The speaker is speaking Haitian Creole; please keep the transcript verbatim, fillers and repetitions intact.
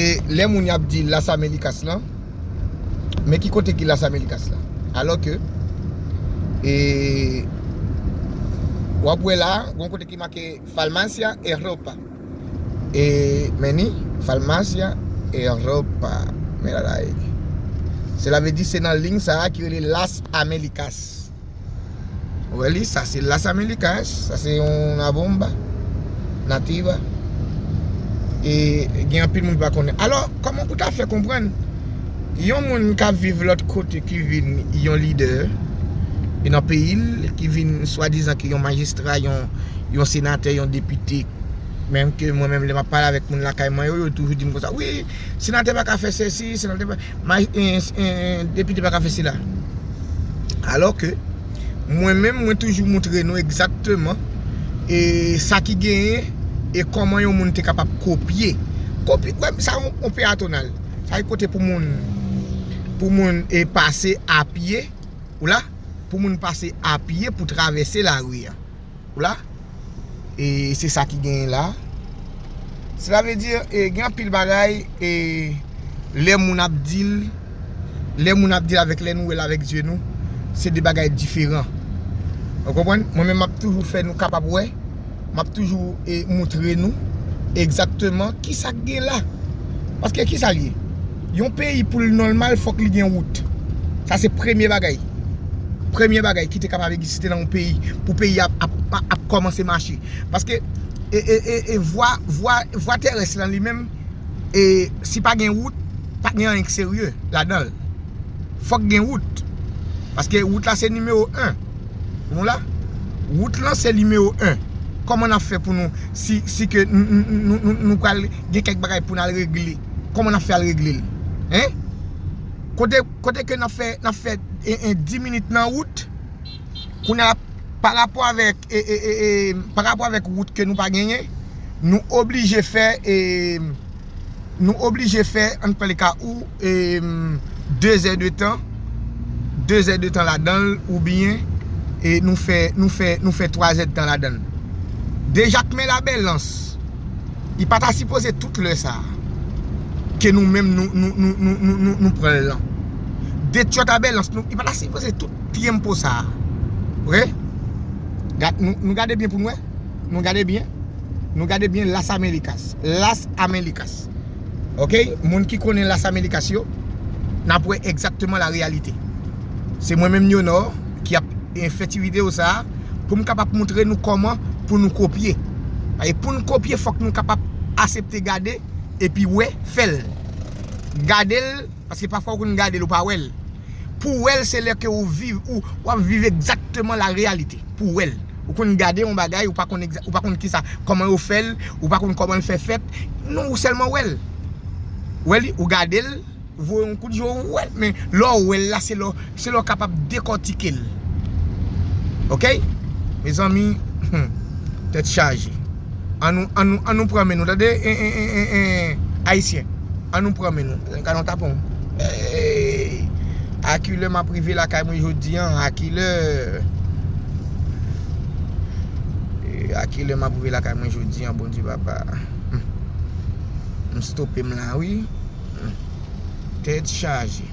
E lè moun y ap di Las Américas lan, men ki kote ki Las Américas la? Alò ke, e, w ap wè la, gon kote ki make Farmacia Europa. E, men ni, Farmacia Europa. Men la la e. Sela vle di se nan liy sa a ki rele Las Américas. Ou wè li, sa se Las Américas, sa se yon una bomba nativa. E gen anpil moun ki pa konnen. Alò, kòman pou ta fè konprann yon moun k ap viv lòt kote ki vin yon lidè e nan peyi l, ki vin swadizan ki yon majistra, yon, yon senatè, yon depite, menm ke mwen menm lè m ap pale avèk moun lakay mwen yo, yo toujou di m konsa, wi, senatè pa ka fè sesi, senatè pa, maj, e, e, depite pa ka fè sela. Alò ke mwen menm, mwen toujou montre nou egzakteman e sa ki genyen e kòman yon moun te kapab kopye. Kopye, wè, sa yon, yon peyatonal. Sa yon kote pou moun, pou moun e pase a pye, ou la, pou moun pase a pye pou travèse lari a. Ou la? E se sa ki genyen la. Sela vle di, e, gen anpil bagay, e, lè moun ap di l, lè moun ap di l avèk, lè nou wè l avèk zye nou, se de bagay diferan. Ou konprann? Mwen menm, m ap toujou fè nou kapab wè, m ap toujou, e, montre nou egzakteman ki sa k gen la. Paske ki sa l ye? Yon peyi pou l nòmal, fòk li gen wout. Sa se premye bagay. Premye bagay ki te kapab egziste nan yon peyi, pou peyi ap, ap, ap kòmanse mache. Paske, e, e, e, e vwa, vwa, vwa terès lan li menm, e, si pa gen wout, pa gen anyen k serye ladan l. Fòk gen wout. Paske wout la se nimewo en. Ou la? Wout lan se nimewo en. Kòman n ap fè pou nou, si, si ke n, n, n, nou, nou, nou pral gen kèk bagay pou n al regle, kòman n ap fè al regle l? Hein? Kote, kote ke n ap fè, n ap fè, e, e, dis minit nan wout, kounye a, pa rapò avèk, e, e, e, e, pa rapò avèk wout ke nou pa genyen, nou oblije fè, e, nou oblije fè, ann pale ka ou, e, de zè de tan, de zè de tan ladan l, oubyen, e, nou fè, nou fè, nou fè twa zè de tan ladan l. Deja k men la bèlans, li pa ta sipoze tout lè sa a ke nou menm nou, nou, nou, nou, nou, nou, nou pran l lan. De tchòt a bèlans, nou, li pa ta sipoze tout tyenpo sa a. Oke? Gad, nou, nou gade byen pou n wè. Nou gade byen. Nou gade byen Las Américas. Las Américas. Oke? Moun ki konnen Las Américas yo, n ap wè egzakteman la reyalite. Se mwen menm Nionò ki ap, e, fè ti videyo sa a pou m kapab montre nou kòman pou nou kopye. E pou n kopye, fòk nou kapab asepte gade epi wè, fè l. Gade l, paske pafwa ou konn gade l, ou pa wè l. Pou w wè l, se lè ke ou viv, ou, w ap viv egzakteman la reyalite. Pou w wè l. Ou konn gade yon bagay, ou pa konn egza-, ou pa konn kisa, kòman yo fè l, ou pa konn kòman l fè fèt. Non, ou sèlman wè l. Wè li, ou gade l, voye yon kout je, ou wè l. Men lè w wè l la, se lè, se lè w kapab dekòtike l. Oke? Mezanmi, tèt chaje. An nou, an nou, an nou pran men nou, tande, en, en, en, en, en, Ayisyen. An nou pran men nou. Gade yon tapon. Ey! A kilè m ap rive lakay mwen jodi an? A kilè? E, a kilè m ap rive lakay mwen jodi an, Bondye papa? Hmm. M stope m la, wi. Hmm. Tèt chaje.